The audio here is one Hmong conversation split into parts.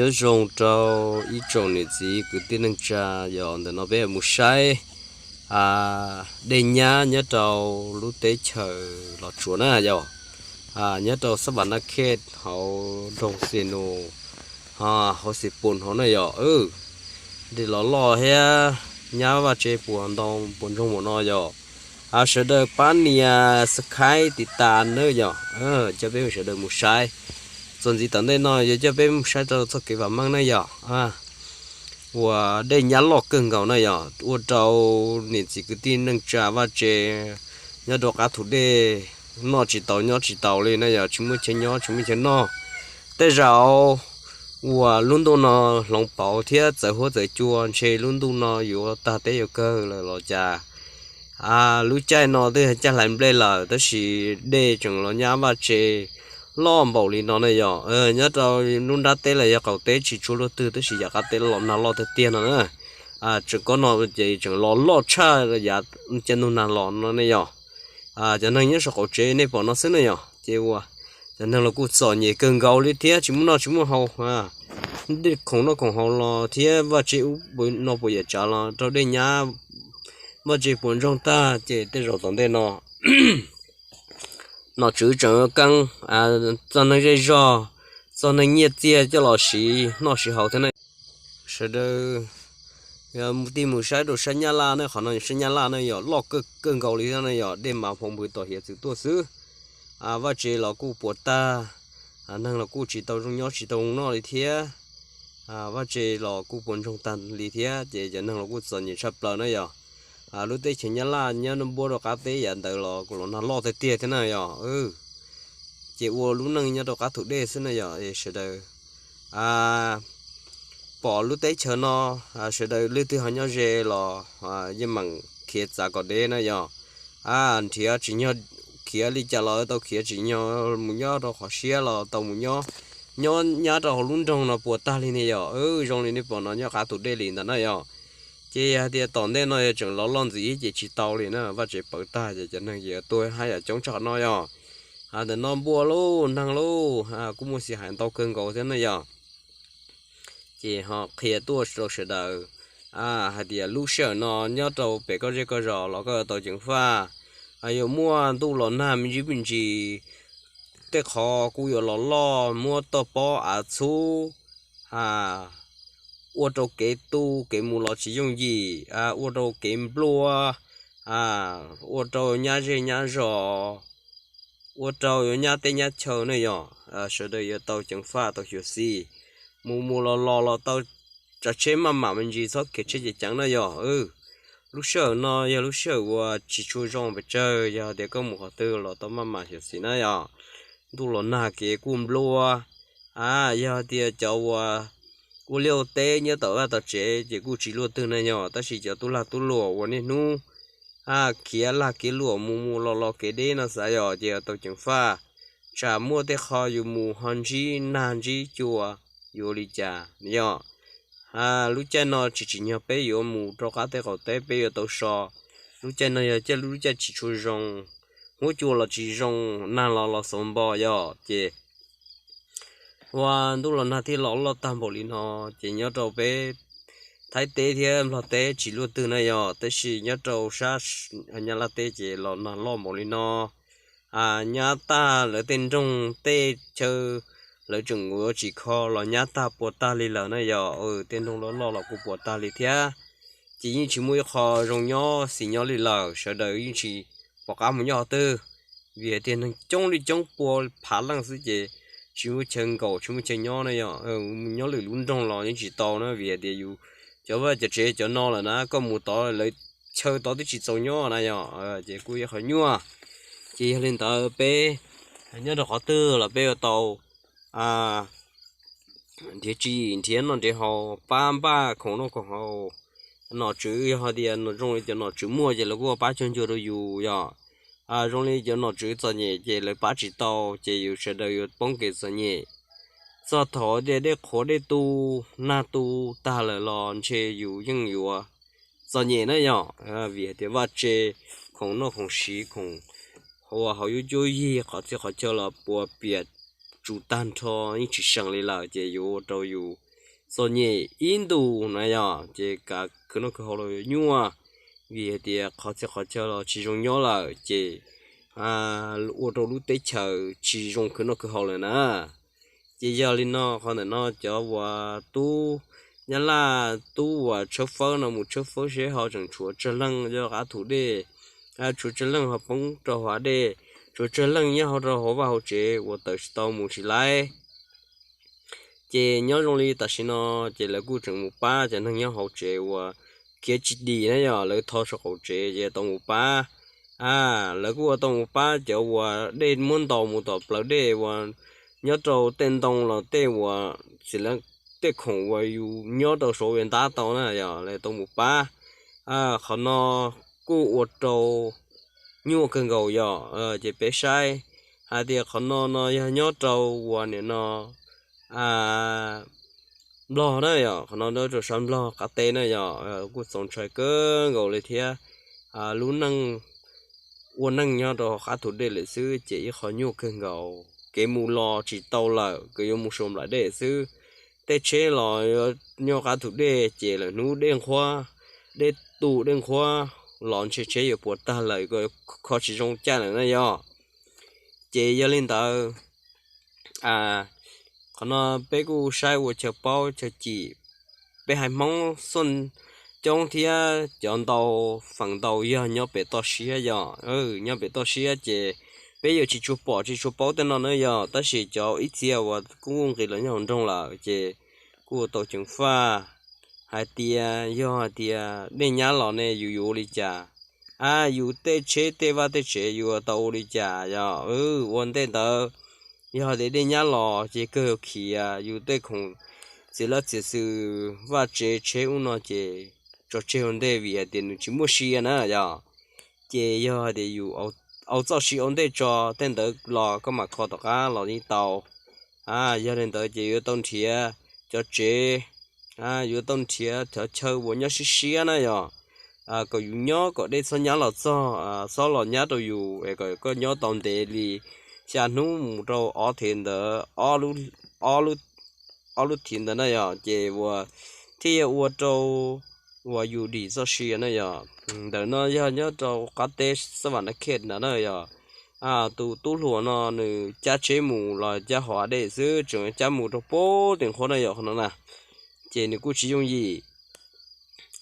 Nyob zoo rau ib tsoom niam txiv kwv tij neej tsa, yog ntawm no peb mus saib dej nyab nyob rau lub teb chaws Los Tsuas na yog, nyob rau xab pas na khej hauv nroog Xi Nus, hauv Xi Pus hauv na yog. Dej los loj thiab, nyab vaj tse puas ntoo puas ntsoog mus no yog. Sawv daws pab nias subscribe tiv tas nawb yog, coj peb sawv daws mus saib. Txuas ntxiv tom ntej no yog coj peb mus saib rau txoj kev vam meej na yog, uas dej nyab loj kawg nkaus na yog, ua rau niam txiv kwv tij neej tsa vaj tse nyob rau qab thum dej noj tsis tau nyob tsis tau li na yog, tsis muaj chaw nyob tsis muaj chaw noj. Tej zaum uas lub ntuj no hloov pauv thiab txawv huab txawv cua ntshe lub ntuj no yuav tag teb yuav kawg lawm los cas. Lub caij no twb yog caij hlais nplej lawm tab sis dej tseem los nyab vaj tse loj npaum li no na yog. Nyob rau lub nrab teb los yog qaum teb tsis tshua luaj twg tab sis yav qab teb los nag loj tiag tiag no na. Tseem kob no ces tseem los loj tshaj yav caij ntuj nag los no ne yog. Cov neeg nyob saum qaum tsev nej pom no xwb na yog, ces uas cov neeg los kuj txom nyem kawg nkaus li thiab tsis muaj noj tsis muaj haus. Dej khoom noj khoom haus los thiab vaj tse ub no puas yam tsav los raug dej nyab vaj tse puas ntsoog tag ces tej zaum tom ntej no nom tswv tseem yuav keeb txog neeg zej zog, txog neeg nyiaj txiag coj los siv noj siv haus thiab ne. Sawv daws yog mus tij mus saib rau sab Nyab Laj ne, qhov no sab Nyab Laj ne yog loj kawg nkaus li thiab ne yog, dej mas phoo pw tom hiav txwv tuaj xwb. Vaj tse los kuj puas tag, neeg los kuj tsis tau zoo nyob tsis tau zoo noj li thiab. Vaj tse los kuj puas ntsoog tag li thiab ces cov neeg los kuj txom nyem tshaj plaws na yog. Lub teb chaws Nyab Laj nyob npuab rau qab teb yav ntawd los kuj los nag loj tiag tiag thiab na yog. Ces ua lub neej nyob rau qab thum dej xwb na yog sawv daws pom lub teb chaws no, sawv daws leej twg ho nyob ze los yeej meem khiav txav kom deb na yog. Nrhiav tsis nyog khiav li cas los tau khiav tsis nyog mus nyob rau qhov siab los tau mus nyob, nyob nyab rau hauv lub nroog no puas tag li ne yog. Zoo li nej pom no nyob qab thum dej li ntawd na yog. Ces yog hais tias tom ntej no yog tseem los loj ntxiv ces tsis tau li na, vaj tsev pawv tag ces cov neeg ces tuag haj yam coob tshaj qhov no yog. Ntawm no npua lauj, neeg lauj, kuj muaj xis hais ntau kawg nkaus thiab na yog. Ces ho qhia tuaj rau sawv daws hais tias lub sij hawm no nyob rau pem koj zej koj zos los koj yuav tau ceev faj. Yuav muaj ntuj los nag me ntsis me ntsis, tej qhov kuj yuav los loj muab toj pob av txhub, ua rau kev tu kev mus los tsis yooj yim, ua rau kev nplua, ua rau nyab zej nyab zos, ua rau yuav nyab teb nyab chaw ne yog. Sawv daws yuav tau ceev faj tau xyuam xim, mus mus los los los tau tsav tsheb maj mam me ntsis txhob khiav tsheb ceev ceev na yog. Lub sij hawm no yog lub sij hawm uas tsis tshua zoo pes tsawg, yog tias koj mus qhov twg los tau maj mam xyuam xim na yog. Ntuj los nag kev kuj nplua, yog tias cov uas ua liaj ua teb nyob tom vaj tom tsev ces kuj tsis luaj twg na yog, tab sis cov tub lag tub luam uas niaj hnub khiav lag khiav luam mus mus los los kev deb no xav yog ces tau ceev faj, tsam muaj tej qho yus mus ho ntsib nag ntsib cua yuav ua li cas yog. Lub caij no tsis tsim nyog peb yuav mus rau qab teb qaum teb, peb yuav tau so. Lub caij no yog caij lub caij tsis tshua zoo, huab cua los tsis zoo, nag los los xuav npo yog ces ua ntuj los nag thiaj los loj tag npaum li no. Ces nyob rau peb Thaib teb thiab Nplog teb tsis luaj twg na yog, tab sis nyob rau sab Nyab Laj teb ces los nag loj npaum li no. Nyab tag lawv tej nroog tej chaw lawv tseem yuav tsis kho los nyab tag puas tag li lawm na yog. Tej nroog loj loj los kuj puas tag li thiab. Ces yeej tsis muaj ib qho zoo nyob xis nyob li lawm, sawv daws yeej tsis pom qab mus nyob qhov twg, vim hais tias neeg coob li coob pua phav leej xwb ces tsis muaj chaw nkaum tsis muaj chaw nyob na yog. Mus nyob lwm lub nroog los yeej tsis tau na, vim hais tias yus cov vaj cov tsev cov no lawm na, koj mus tod lawv chaw tod twb tsis txaus nyob na yog, ces kuj yog qhov nyuaj. Ces yog li ntawd peb nyob rau qhov twg los peb yuav tau nrhiav tsim nrhiav noj nrhiav haus pab npaj khoom noj khoom haus. Nom tswv yog hais tias zoo li cov nom tswv muaj ces lawv kuj pab cuag ncua rau yus yog. Zoo li cov nom tswv txom nyem ces lawv pab tsis tau ces yus sawv daws yuav poob kev txom nyem. Txog thaum tias dej qhuav dej tu, nag tu tag lawm los ntshe yus yeej yuav txom nyem na yog, vim hais tias vaj tse, khoom noj khoom siv, khoom ua hauv yub cuab yig qhov txhia qhov chaw los puas piam tsum tag nrho yeej tsis seem li lawm ces yuav ua rau yus txom nyem ib ntus na yog, ces kav khwv noj khwv haus los yuav nyuaj, vim hais tias qhov txhia qhov chaw los tsis zoo nyob lawm ces ua rau lub teb chaws tsis zoo khwv noj khwv haus lawm na. Ces yog li no qhov ntawm no cov uas tub Nyab Laj tub uas tshawb fawb no mus tshawb fawb seb ho tseem tshuav tsawg leej yog qab thum dej, tshuav tsawg leej ho poob rau hauv av dej, tshuav tsawg leej nyob hauv rau hauv vaj hauv tsev uas tawm tsis tau mus tsis laib. Ces nyob zoo li tam sim no ces lawv kuj tseem mus pab cov neeg nyob hauv tsev uas khiav tsis dim na yog, lawv tho saum qaum tsev ces tau mus pab. Lawv kuj ua tau mus pab cov uas dej muab ntaus mus tom plawv dej uas nyob rau tej ntoo los tej uas xim tej khoom uas yus nyob rau saum uas ntab tau na yog lawv tau mus pab. Qhov no kuj ua rau nyuaj kawg nkaus yog, ces peb saib hais tias qhov no no yog nyob rau uas nim no Nplog na yog, qhov no nyob rau sab Nplog qab teb na yog, kuj txaus ntshai kawg nkaus li thiab. Lub neej ua neej nyob rau qab thum dej lawm xwb ces ib qho nyuaj kawg nkaus, kev mus los tsis tau lawm, kws yuav mus saum nplaim dej xwb. Tej tsheb los yuav nyob qab thum dej ces lawm hnub dej nqhuab, dej tu dej nqhuab los ntshe tsheb yuav puas tag lawm, kho tsis zoo caij lawm na yog. Ces yog li ntawd, qhov no peb kuj saib ua chaw paub chaw cim. Peb haiv Hmoob xoj coob thiab cov ntau feem ntau yog nyob pem toj siab yog, nyob pem toj siab ces peb yuav tsis tshua pom tsis tshua paub tej no na yog, tab sis cov ib txhia uas kuj nqis los nyob hauv nroog lawm ces kuj ua tau ceev faj hais tias yog hais tias dej nyab los ne yus yuav ua li cas, a yus tej tsheb tej vaj tej tsev yuav tau ua li cas yog. Ua ntej ntawd yog hais tias dej nyab los ces kawg yuav khiav, yus tej khoom txiv lab txiv xwm vaj tsev tsheb ub no ces tso tseg ua ntej vim hais tias nws tsis muaj sia na yog. Ces yog hais tias yus au txoj sia ua ntej tso, tej ntawd los koj mam kho tom qab los yeej tau. Yog li ntawd ces yuav tau nrhiav cov tsev, yuav tau nrhiav cov chaw uas nyob siab siab na yog, kom yus nyob kom dej txhob nyab los txog, txhob los nyab rau yus es kom koj nyob tau ntev li xya hnub mus rau ob thiv ntawd, ob lub thiv ntawd na yog, ces uas thiaj ua rau uas yus dim txoj sia na yog. Ntawm no yog nyob rau qab teb Xab Vam Nab Khej ntawd na yog. Tus tub hluas no nws cab tsheb mus los cab hauv av dej xwb, tseem cab mus rau pem tej nqhuab na yog qhov no na, ces nws kuj tsis yooj yim.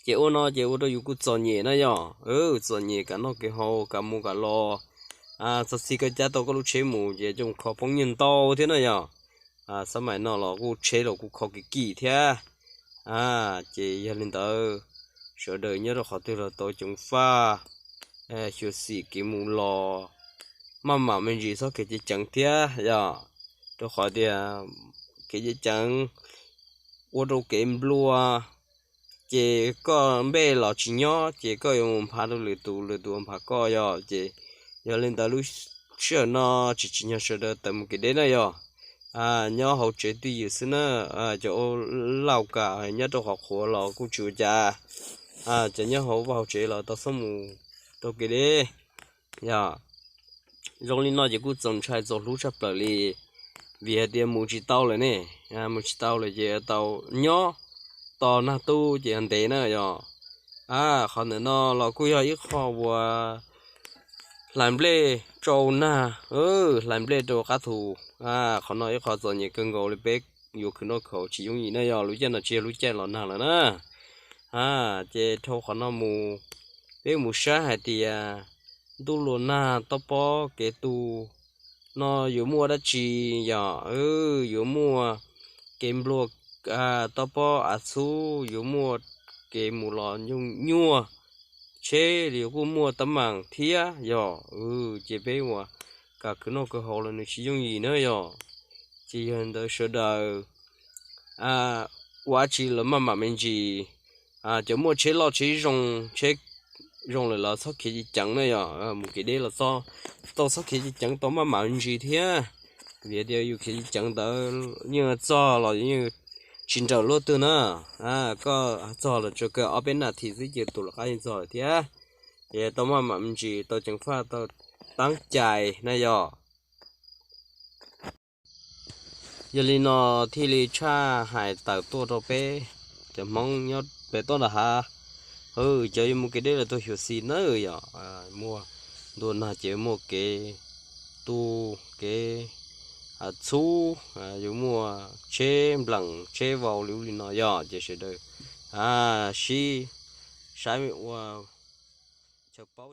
Ces ua no ces ua rau yus kuj txom nyem na yog, txom nyem kam noj kev haus kam mus kam los. Txog txij koj cab tau koj lub tsheb mus ces coj kho poob nyiaj ntau thiab na yog. Xab maim no los kuj tsheb los kuj kho kim kim thiab. Ces yog li ntawd, sawv daws nyob rau qhov twg los tau ceev faj, xyuam xim kev mus los, maj mam me ntsis txhob kev ceev ceev thiab yog, rau qhov tias kev ceev ceev ua rau kev nplua, ces koj npej los tsis nyob ces koj yuav mus nphav rau lwm tus, lwm tus nphav koj yog. Ces yog li ntawd lub sij hawm no tsis tsim nyog sawv daws tawm mus kev deb na yog. Nyob hauv tsev twj ywm xwb na, cov ua lauj kav nyob rau qhov qhuav los kuj tsis ua cas, cov nyob hauv vaj hauv tsev los tau txhob mus rau kev deb yog. Zoo li no ces kuj txaus ntshai txaus hlub tshaj plaws li, vim hais tias mus tsis tau lawm ne, mus tsis tau lawm ces tau nyob tos nag tu ces yog ntev na yog. Qhov ntawm no los kuj yog ib qho uas hlais nplej rau nag, hlais nplej rau qab thu. Qhov no ib qho txom nyem kawg nkaus li peb yuav khwv noj khwv haus tsis yooj yim na yog, lub caij no tsis yog lub caij los nag lawm na. Ces dhau qhov no mus, peb mus saib hais tias ntuj los nag toj pob kev tu no yuav muaj dab tsi yog, yuav muaj kev nplua toj pob av txhub, yuav muaj kev mus los nyuaj, tsheb li yuav kuj muaj teeb meem thiab yog. Ces peb uas kam khwv noj khwv haus los nws tsis yooj yim na yog. Ces yog ntawd sawv daws ua dab tsi los maj mam me ntsis, cov muaj tsheb loj tsheb zoo, tsheb zoo lawm los txhob khiav ceev ceev na yog, mus kev deb los tau txhob khiav ceev ceev, tau maj mam me ntsis thiab. Vim tias yus khiav ceev ceev ntawd yeej txog los yeej tsis nrawm luaj twg na. Koj txog los tsuas kawg ob peb nas this xwb ces tus lawv qab yeej txog lawm thiab. Ces tau maj mam me ntsis, tau ceev faj, tau teeb cai na yog. Yog li no thiaj li tshaj hais tawm tuaj rau peb cov Hmoob nyob pem toj nram hav, cov yuav mus kev deb los tuaj xyuam xim nawb, yog muaj ntuj nag ces muaj kev tu, kev txhub, yuav muaj tsheb npleem tsheb vau li ub li no, yog ces sawv daws sib saib ua chaw paub